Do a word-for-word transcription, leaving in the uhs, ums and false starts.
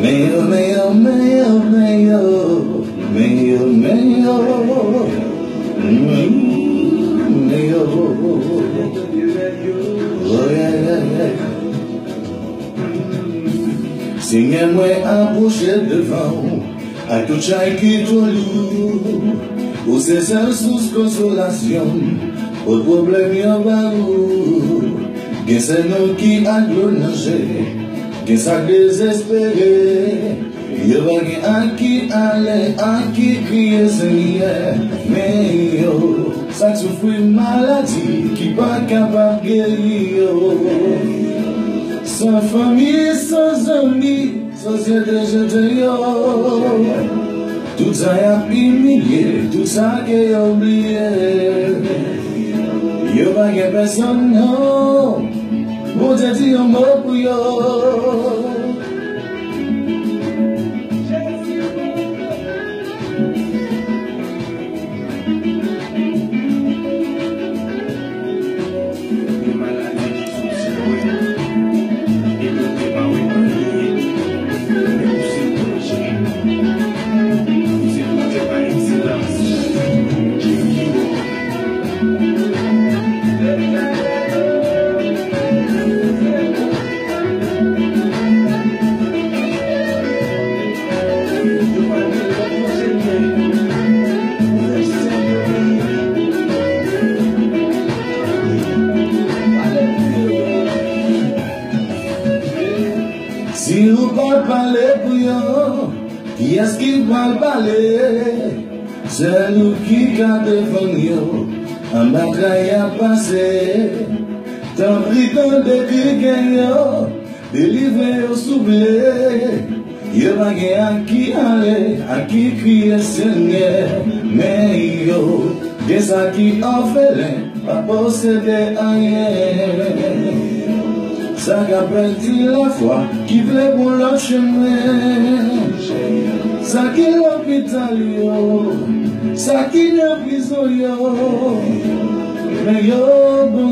Men yo, men yo, men yo, men yo, men yo, men yo, men yo, mm, men yo. Oh, yeah, yeah, yeah. Senyè, mwen apwoche devan ou ak tout chay ki twò lou. Ou se sèl sous konsolasyon m, pot pwoblèm yo ba ou. Gen sè nou ki ak dlo nan je, gen sa k dezespere. Yo pa gen ak ki ale, ak ki kriye, Senyè. Men yo, sa k soufri maladi ki pa kapab geri yo. San fanmi, san zanmi, sosyete jete yo. Tout sa y ap imilye, tout sa ke yo bliye. Yo pa gen pèsonn, non. Bondye di yon mo pou yo. Si ou pa pale pou yo, kiyès ki pral pale? Sèl ou ki ka defann yo anba tray y ap pase. Tanpri, tande kri kè yo, delivre yo, souple. Yo pa gen ak ki ale, ak ki kriye, Senyè. Men yo, gen sa ki òfelen, pa posede anyen. Sa k ap pèdi lafwa, ki vle pran lòt chemen. Sa ki lopital yo, sa ki nan prizon yo. Men yo, bon